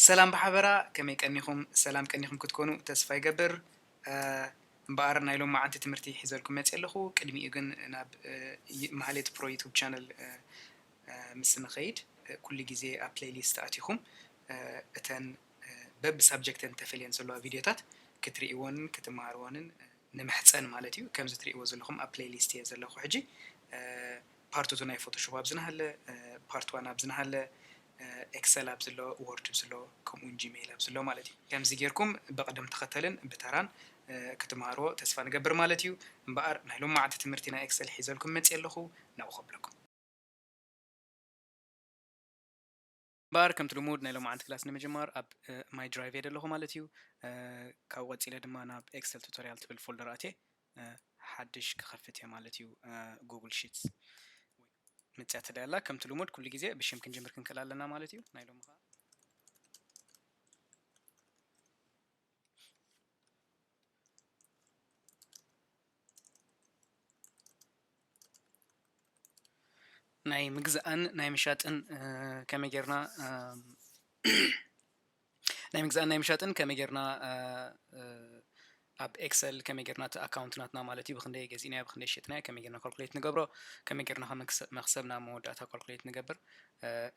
ሰላም ብሓበራ፣ ከመይ ቀኒኹም? ሰላም ቀኒኹም ክትኮኑ ተስፋ ይገብር። እምበኣር ናይ ሎማዓንቲ ትምህርቲ ሒዘልኩም መፅእ ኣለኹ። ቅድሚኡ ግን ናብ ማህሌት ፕሮ ዩቱብ ቻነል ምስ ንኸይድ፣ ኩሉ ግዜ ኣብ ፕሌይሊስት ኣቲኹም እተን በቢ ሳብጀክተን ተፈልየን ዘለዋ ቪድዮታት ክትርእይዎንን ክትመሃርዎንን ንምሕፀን ማለት እዩ። ከምዚ ትርእይዎ ዘለኹም ኣብ ፕሌይሊስት እየ ዘለኹ ሕጂ። ፓርት ቱ ናይ ፎቶሾፕ ኣብዚ ናሃለ፣ ፓርት ዋን ኣብዚ ናሃለ፣ ኤክሰል ኣብዚ ኣሎ፣ ወርድ ኣብዚ ኣሎ፣ ከምኡውን ጂሜይል ኣብዚ ኣሎ ማለት እዩ። ከምዚ ጌርኩም ብቕደም ተኸተልን ብተራን ክትመሃርዎ ተስፋ ንገብር ማለት እዩ። እምበኣር ናይ ሎማዓንቲ ትምህርቲ ናይ ኤክሰል ሒዘልኩም መፅእ ኣለኹ፣ ናብኡ ከብለኩም። እምበኣር ከምቲ ልሙድ ናይ ሎማዓንቲ ክላስ ንምጅማር ኣብ ማይ ድራይቭ እየ ዘለኹ ማለት እዩ። ካብኡ ቀፂለ ድማ ናብ ኤክሰል ቱቶሪያል ትብል ፎልደር ኣትየ ሓድሽ ክኸፍት እየ ማለት እዩ። ጉግል ሺትስ መፅያ ትደላ። ከምቲ ልሙድ ኩሉ ግዜ ብሽም ክንጅምር ክንክእል ኣለና ማለት እዩ። ናይ ሎሚ ከዓ ናይ ምግዛእን ናይ ምሻጥን ከመይ ጌርና ናይ ምግዛእን ናይ ምሻጥን ከመይ ጌርና ኣብ ኤክሰል ከመይ ጌርና እቲ ኣካውንት ናትና ማለት እዩ ብክንደይ ገዚእናዮ ብክንደይ ሸጥናዮ ከመይ ጌርና ካልኩሌት ንገብሮ ከመይ ጌርና መክሰብና መወዳእታ ካልኩሌት ንገብር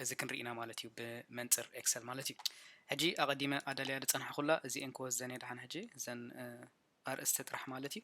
እዚ ክንርኢ ኢና ማለት እዩ ብመንፅር ኤክሰል ማለት እዩ። ሕጂ ኣቐዲመ ኣዳልያ ዝፀናሕኩላ እዚኤን ክወስደን እየ ደሓን ሕጂ እዘን ኣርእስቲ ጥራሕ ማለት እዩ።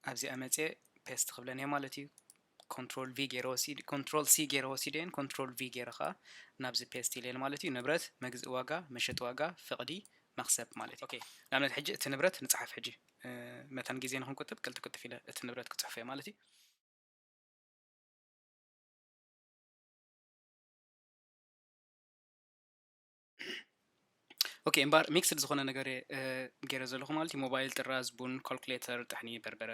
ኣብዚኣ መፅየ ፔስት ክብለን እየ ማለት እዩ። ኮንትሮል ቪ ገይረ ወሲድ ኮንትሮል ሲ ገይረ ወሲደየን ኮንትሮል ቪ ገይረ ከዓ ናብዚ ፔስት ኢለየን ማለት እዩ። ንብረት መግዝኢ ዋጋ መሸጢ ዋጋ ፍቕዲ መኽሰብ ማለት እዩ። ኦኬ ንኣብነት ሕጂ እቲ ንብረት ንፅሓፍ ሕጂ መታን ግዜ ንክንቁጥብ ቅልጥፍ ቅልጥፍ ኢለ እቲ ንብረት ክፅሕፎ እየ ማለት እዩ። ኦኬ እምበኣር ሚክስድ ዝኾነ ነገር እየ ገይረ ዘለኹ ማለት እዩ። ሞባይል፣ ጥራዝ፣ ቡን፣ ካልኩሌተር፣ ጥሕኒ፣ በርበረ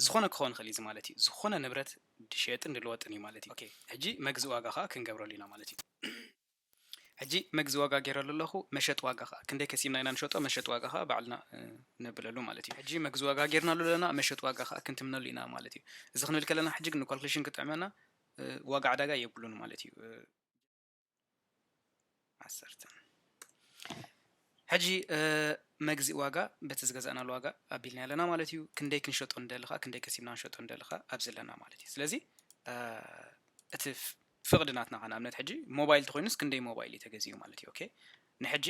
ዝኾነ ክኸውን ይኽእል እዩ ማለት እዩ። ዝኾነ ንብረት ድሸጥን ድልወጥን እዩ ማለት እዩ። ኦኬ ሕጂ መግዚ ዋጋ ከዓ ክንገብረሉ ኢና ማለት እዩ። ሕጂ መግዚ ዋጋ ገይረሉ ኣለኹ። መሸጢ ዋጋ ከዓ ክንደይ ከሲብና ኢና ንሸጦ፣ መሸጢ ዋጋ ከዓ ባዕልና ነብለሉ ማለት እዩ። ሕጂ መግዚ ዋጋ ጌርናሉ ኣለና፣ መሸጢ ዋጋ ከዓ ክንትምነሉ ኢና ማለት እዩ። እዚ ክንብል ከለና ሕጂ ግን ካልኩሌሽን ክጥዕመና ዋጋ ዕዳጋ የብሉን ማለት እዩ። ዓሰርተ ሕጂ መግዝኢ ዋጋ በቲ ዝገዛእናሉ ዋጋ ኣቢልና ኣለና ማለት እዩ። ክንደይ ክንሸጦ ንደሊ ከዓ ክንደይ ከሲብና ንሸጦ ንደሊ ከዓ ኣብዚ ኣለና ማለት እዩ። ስለዚ እቲ ፍቕዲ ናትና ከ ንኣብነት ሕጂ ሞባይል ተኮይኑስ ክንደይ ሞባይል እዩ ተገዚኡ ማለት እዩ። ኦኬ ንሕጂ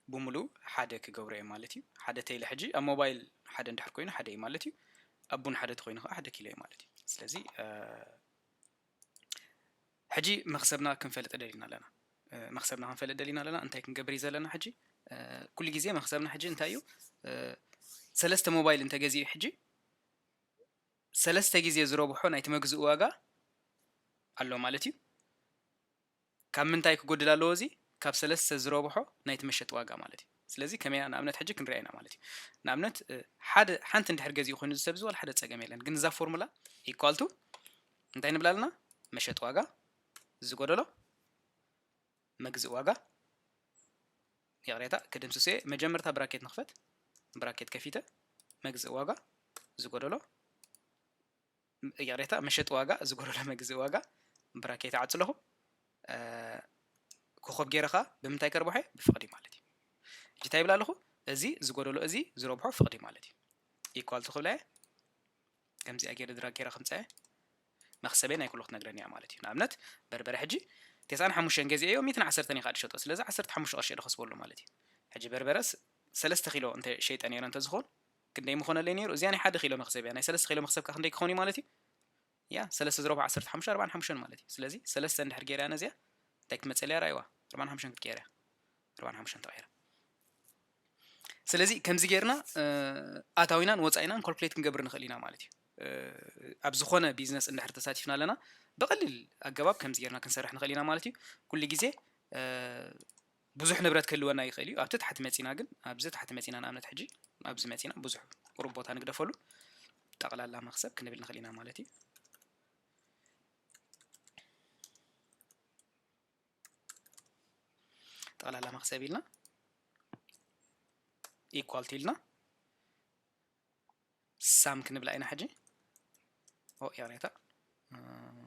ብምሉእ ሓደ ክገብሮ እየ ማለት እዩ። ሓደ ተይለ ሕጂ ኣብ ሞባይል ሓደ እንድሕር ኮይኑ ሓደ እዩ ማለት እዩ። ኣብ ቡን ሓደ ተኮይኑ ከዓ ሓደ ኪሎ እዩ ማለት እዩ። ስለዚ ሕጂ መኽሰብና ክንፈልጥ ደሊና ኣለና። መኽሰብና ክንፈልጥ ደሊና ኣለና። እንታይ ክንገብር እዩ ዘለና ሕጂ? ኩሉ ግዜ መኽሰብና ሕጂ እንታይ እዩ? ሰለስተ ሞባይል እንተገዚኡ ሕጂ ሰለስተ ግዜ ዝረብሖ ናይቲ መግዝኡ ዋጋ ኣሎ ማለት እዩ። ካብ ምንታይ ክጎድል ኣለዎ እዚ? ካብ ሰለስተ ዝረብሖ ናይቲ መሸጢ ዋጋ ማለት እዩ። ስለዚ ከመይ ኢና ንኣብነት ሕጂ ክንሪኣ ኢና ማለት እዩ። ንኣብነት ሓደ ሓንቲ እንድሕር ገዚኡ ኮይኑ እዚ ሰብ እዚ ዋላ ሓደ ጸገም የለን። ግን እዛ ፎርሙላ ኢኳል ቱ እንታይ ንብል ኣለና? መሸጢ ዋጋ ዝጎደሎ መግዝእ ዋጋ ይቕሬታ ክድምስሶ እየ። መጀመርታ ብራኬት ንኽፈት። ብራኬት ከፊተ መግዝእ ዋጋ ዝጎደሎ ይቕሬታ መሸጢ ዋጋ ዝጎደሎ መግዝእ ዋጋ ብራኬት ይዓጽ ኣለኹ። ኮኾብ ገይረ ኸዓ ብምንታይ ከርብሖ እየ? ብፍቕዲ ማለት እዩ። ሕጂ እንታይ ይብል ኣለኹ? እዚ ዝጎደሎ እዚ ዝረብሖ ፍቕዲ ማለት እዩ። ኢኳል ቱ ክብላ እየ። ከምዚኣ ገይረ ድራግ ገይረ ክምፅኣ እየ። መኽሰበይ ናይ ኩሉ ክትነግረኒ እያ ማለት እዩ። ንኣብነት በርበረ ሕጂ ተስዓን ሓሙሽተን ገዚኤዮ ሚእትን ዓሰርተን እየ ከዓ ዝሸጦ። ስለዚ ዓሰርተ ሓሙሽተ ቅርሺ እየ ዝኸስበሉ ማለት እዩ። ሕጂ በርበረ ሰለስተ ኪሎ እንተ ሸይጠ ነይረ እንተዝኾን ክንደይ ምኾነለይ ነይሩ? እዚኣ ናይ ሓደ ኪሎ መኽሰብ እያ። ናይ ሰለስተ ኪሎ መኽሰብ ከዓ ክንደይ ክኾን እዩ ማለት እዩ? ያ ሰለስተ ዝረብሖ ዓሰርተ ሓሙሽተ ኣርባዓን ሓሙሽተን ማለት እዩ። ስለዚ ሰለስተ እንድሕር ገይረ ኣነ እዚኣ እንታይ ክትመፀለይ እያ? ራእይዋ ኣርባዓን ሓሙሽተን ክትቀየር እያ። ኣርባዓን ሓሙሽተን ተቐይራ። ስለዚ ከምዚ ጌርና ኣታዊናን ወፃኢናን ካልኩሌት ክንገብር ንኽእል ኢና ማለት እዩ። ኣብ ዝኾነ ቢዝነስ እንድሕር ተሳቲፍና ኣለና ብቐሊል ኣገባብ ከምዚ ጌርና ክንሰርሕ ንኽእል ኢና ማለት እዩ። ኩሉ ግዜ ብዙሕ ንብረት ክህልወና ይኽእል እዩ። ኣብቲ ታሕቲ መፂና ግን ኣብዚ ታሕቲ መፂና ንኣብነት ሕጂ ኣብዚ መፂና ብዙሕ ቁሩብ ቦታ ንግደፈሉ ጠቕላላ መኽሰብ ክንብል ንኽእል ኢና ማለት እዩ። ጠቕላላ መኽሰብ ኢልና ኢኳል ቱ ኢልና ሳም ክንብላ ኢና ሕጂ። ኦ ይቕሬታ፣ እም፣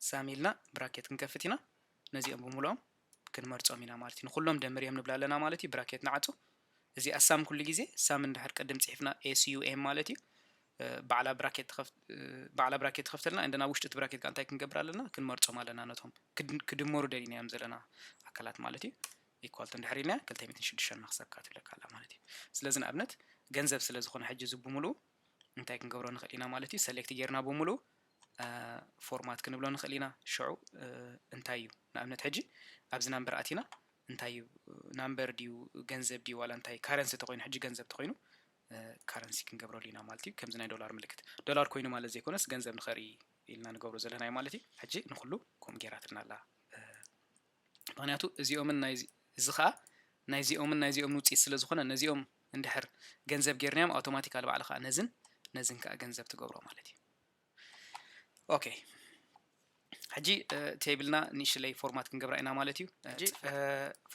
sum ኢልና bracket ክንከፍት ኢና። ነዚኦም ብምልኦም ክንመርጾም ኢና ማለት እዩ። ንኹሎም ደምርዮም ንብላ ኣለና ማለት እዩ። Bracket ንዓጹ። እዚኣ sum ኩሉ ግዜ sum እንድሕር ቅድም ጽሒፍና sum ማለት እዩ። ባዕላ bracket ትኸፍተልና። እንደ ናብ ውሽጢ እቲ bracket ከዓ እንታይ ክንገብር ኣለና? ክንመርጾም ኣለና። ነቶም ክድመሩ ደሊናዮም ዘለና ኣካላት ማለት እዩ። Equal to እንድሕር ኢልና ክልተ ሚእትን ሽዱሽተን መኽሰብ ክትብለካ ኣላ ማለት እዩ። ስለዚ ንኣብነት ገንዘብ ስለ ዝኾነ ሕጂ እዚ ብምልኡ እንታይ ክንገብሮ ንኽእል ኢና ማለት እዩ? Select ጌርና ብምልኡ format ክንብሎ ንኽእል ኢና። ሽዑ እንታይ እዩ ንኣብነት ሕጂ ኣብዚ number ኣቲና እንታይ እዩ number ድዩ ገንዘብ ድዩ ዋላ እንታይ currency ተኾይኑ ሕጂ ገንዘብ ተኾይኑ currency ክንገብረሉ ኢና ማለት እዩ። ከምዚ ናይ ዶላር ምልክት ዶላር ኮይኑ ማለት ዘይኮነስ ገንዘብ ንኸርኢ ኢልና ንገብሮ ዘለናዮ ማለት እዩ። ሕጂ ንኹሉ ከምኡ ጌራትልና ኣላ። ምኽንያቱ እዚኦምን እዚ ከዓ ናይዚኦምን ናይዚኦምን ውፅኢት ስለ ዝኾነ ነዚኦም እንድሕር ገንዘብ ጌርናዮም ኣውቶማቲካሊ ባዕሉ ከዓ ነዝን ነዝን ከዓ ገንዘብ ትገብሮ ማለት እዩ። ኦኬ ሕጂ ቴብልና ንእሽለይ format ክንገብራ ኢና ማለት እዩ። ሕጂ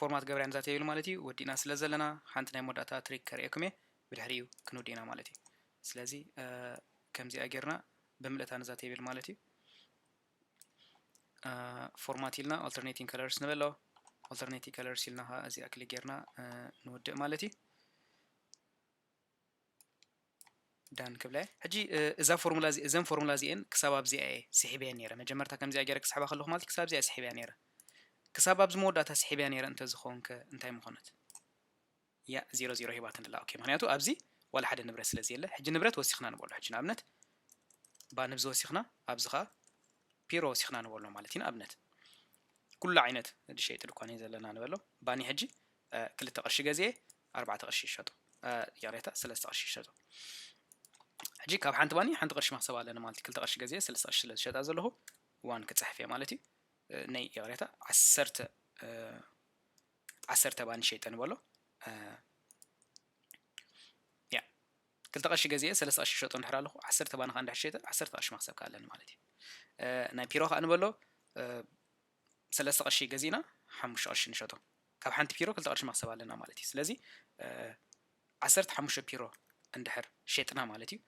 format ገብራ ኢና እዛ ቴብል ማለት እዩ። ወዲእና ስለ ዘለና ሓንቲ ናይ መወዳእታ trick ከርእየኩም እየ ብድሕሪኡ ክንውድ ኢና ማለት እዩ። ስለዚ ከምዚኣ ጌርና ብምልእታ ነዛ ቴብል ማለት እዩ። Format ኢልና alternating colors ንበሎ። Alternating colors ኢልና ከዓ እዚኣ click ጌርና ንውድእ ማለት እዩ። Done ክብላ ሕጂ እዛ ፎርሙላ እዘን ፎርሙላ እዚኤን ክሳብ ኣብዚኣ እየ ስሒበየን ነይረ። መጀመርታ ከምዚኣ ገይረ ክስሕባ ከለኹ ማለት ክሳብ ኣብዚኣ እየ ስሒበያ ነይረ። ክሳብ ኣብዚ መወዳእታ ስሒበያ ነይረ እንተዝኸውን ከ እንታይ ምኾነት? ያ ዜሮ ዜሮ ሂባትን ኣላ። ኦኬ ምኽንያቱ ኣብዚ ዋላ ሓደ ንብረት ስለ ዘየለ ሕጂ ንብረት ወሲኽና ንበሎ። ሕጂ ንኣብነት ባኒ ብዚ ወሲኽና ኣብዚ ኸዓ ፒሮ ወሲኽና ንበሎ ማለት እዩ። ንኣብነት ኩሉ ዓይነት ዝሸይጥ ድኳን እዩ ዘለና ንበሎ። ባኒ ሕጂ ክልተ ቅርሺ ገዚኤ ኣርባዕተ ቅርሺ ይሸጦ ይቕሬታ ሰለስተ ቅርሺ ይሸጦ። ሕጂ ካብ ሓንቲ ባኒ ሓንቲ ቅርሺ መኽሰብ ኣለኒ ማለት እዩ። ክልተ ቅርሺ ገዚኤ ሰለስተ ቅርሺ ስለ ዝሸጣ ዘለኹ ዋን ክፅሕፍ እየ ማለት እዩ። ናይ ይቕሬታ ዓሰርተ ዓሰርተ ባኒ ሸይጠ ንበሎ። ያ ክልተ ቅርሺ ገዚኤ ሰለስተ ቅርሺ ሸጦ እንድሕር ኣለኹ ዓሰርተ ባኒ ከዓ እንድሕር ሸይጠ ዓሰርተ ቅርሺ መኽሰብ ከዓ ኣለኒ ማለት እዩ። ናይ ፒሮ ከዓ ንበሎ ሰለስተ ቅርሺ ገዚእና ሓሙሽተ ቅርሺ ንሸጦ። ካብ ሓንቲ ፒሮ ክልተ ቅርሺ መኽሰብ ኣለና ማለት እዩ። ስለዚ ዓሰርተ ሓሙሽተ ፒሮ እንድሕር ሸጥና ማለት እዩ።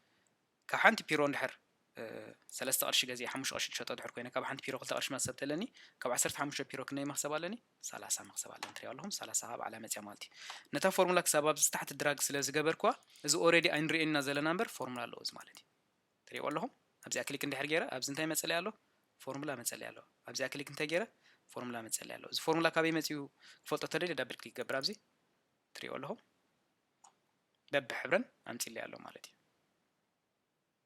ካብ ሓንቲ ፒሮ እንድሕር ሰለስተ ቅርሺ ገዚአ ሓሙሽተ ቅርሺ ትሸጦ ድሕር ኮይነ ካብ ሓንቲ ፒሮ ክልተ ቅርሺ መኽሰብ ተለኒ ካብ ዓሰርተ ሓሙሽተ ፒሮ ክንደይ መኽሰብ ኣለኒ? ሰላሳ መኽሰብ ኣለኒ። ትሪኦ ኣለኹም ሰላሳ ካብ ባዕላ መፅያ ማለት እዩ። ነታ ፎርሙላ ክሳብ ኣብዚ ታሕቲ ድራግ ስለ ዝገበርኩዋ እዚ already ኣይንሪኦን ኢና ዘለና እምበር ፎርሙላ ኣለዎ እዚ ማለት እዩ። ትሪእዎ ኣለኹም ኣብዚኣ ክሊክ እንድሕር ገይረ ኣብዚ እንታይ መፀለይ ኣሎ? ፎርሙላ መፀለይ ኣሎ። ኣብዚኣ ክሊክ እንታይ ገይረ ፎርሙላ መፀለይ ኣሎ። እዚ ፎርሙላ ካበይ መፂኡ ክፈልጦ ተደልየ ዳብል ክሊክ ገብር ኣብዚ ትሪእዎ ኣለኹም በብሕብረን ኣምፂለይ ኣሎ ማለት እዩ።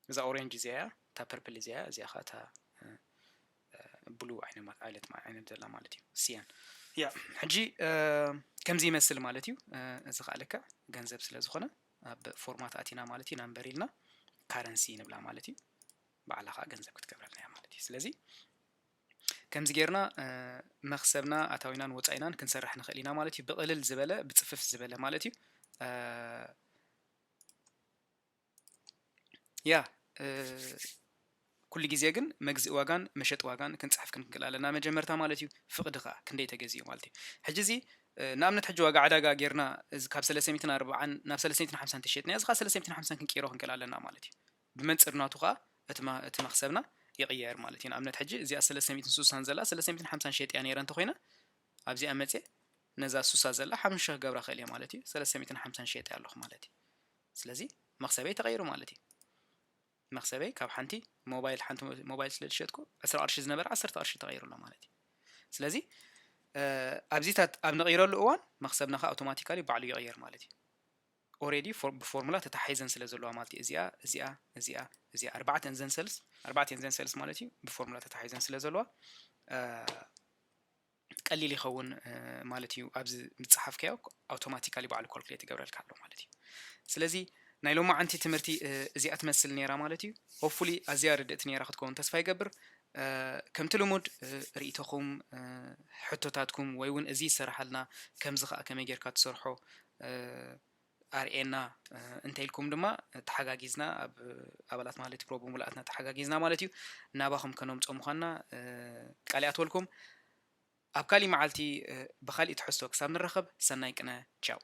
እዛ ኦሬንጅ እዚኣ እያ፣ እታ ፐርፕል እዚኣ እያ፣ እዚኣ ኸዓ እታ ብሉ ዓይነት ዓይነት ዘላ ማለት እዩ። ሲያን ያ ሕጂ ከምዚ ይመስል ማለት እዩ። እዚ ከዓ ልክዕ ገንዘብ ስለ ዝኾነ ኣብ ፎርማት ኣቲና ማለት እዩ ናምበር ኢልና ካረንሲ ንብላ ማለት እዩ። ባዕላ ከዓ ገንዘብ ክትገብረልና እያ ማለት እዩ። ስለዚ ከምዚ ጌርና መኽሰብና ኣታዊናን ወፃኢናን ክንሰርሕ ንኽእል ኢና ማለት እዩ። ብቕልል ዝበለ ብፅፍፍ ዝበለ ማለት እዩ። ያ ኩሉ ግዜ ግን መግዝኢ ዋጋን መሸጢ ዋጋን ክንፅሕፍ ክንክእል ኣለና መጀመርታ ማለት እዩ። ፍቕዲ ከዓ ክንደይ ተገዚኡ ማለት እዩ። ሕጂ እዚ ንኣብነት ሕጂ ዋጋ ዕዳጋ ጌርና ካብ ሰለስተ ሚእትን ኣርባዓን ናብ ሰለስተ ሚእትን ሓምሳን ተሸጥና እዚ ከዓ ሰለስተ ሚእትን ሓምሳን ክንቀይሮ ክንክእል ኣለና ማለት እዩ። ብመንፅር ናቱ ከዓ እቲ መኽሰብና ይቕየር ማለት እዩ። ንኣብነት ሕጂ እዚኣ ሰለስተ ሚእትን ስሳን ዘላ ሰለስተ ሚእትን ሓምሳን ሸጥያ ነይረ እንተኮይነ ኣብዚኣ መፅየ ነዛ ስሳ ዘላ ሓሙሽተ ክገብራ ክእል እየ ማለት እዩ። ሰለስተ ሚእትን ሓምሳን ሸጥያ ኣለኹ ማለት እዩ። ስለዚ መኽሰበይ ተቐይሩ ማለት እዩ። መኽሰበይ ካብ ሓንቲ ሞባይል ሓንቲ ሞባይል ስለ ዝሸጥኩ ዕስራ ቅርሺ ዝነበረ ዓሰርተ ቅርሺ ተቐይሩ ኣሎ ማለት እዩ። ስለዚ ኣብዚታት ኣብ ንቕይረሉ እዋን መኽሰብና ከዓ ኣውቶማቲካሊ ባዕሉ ይቕየር ማለት እዩ። ኦሬዲ ብፎርሙላ ተታሓሒዘን ስለ ዘለዋ ማለት እዩ። እዚኣ እዚኣ እዚኣ እዚኣ ኣርባዕተን ዘን ሰልስ ኣርባዕተን ዘን ሰልስ ማለት እዩ ብፎርሙላ ተታሓሒዘን ስለ ዘለዋ ቀሊል ይኸውን ማለት እዩ። ኣብዚ ምፅሓፍካዮ ኣውቶማቲካሊ ባዕሉ ኮልኩሌት ይገብረልካ ኣሎ ማለት እዩ። ስለዚ ናይ ሎማዓንቲ ትምህርቲ እዚኣ ትመስል ነይራ ማለት እዩ። ሆፕፉሊ ኣዝያ ርድእቲ ነይራ ክትከውን ተስፋ ይገብር። ከምቲ ልሙድ ርእይቶኹም፣ ሕቶታትኩም ወይ እውን እዚ ይሰራሓልና ከምዚ ከዓ ከመይ ጌርካ ትሰርሖ ኣርእየና እንተኢልኩም ድማ ተሓጋጊዝና ኣብ ኣባላት ማህሌት ፕሮ ብምሉኣትና ተሓጋጊዝና ማለት እዩ ናባኹም ከነምፅኦ ምዃንና ቃል ይኣትወልኩም። ኣብ ካሊእ መዓልቲ ብካሊእ ትሕዝቶ ክሳብ ንራኸብ ሰናይ ቅነ። ቻው።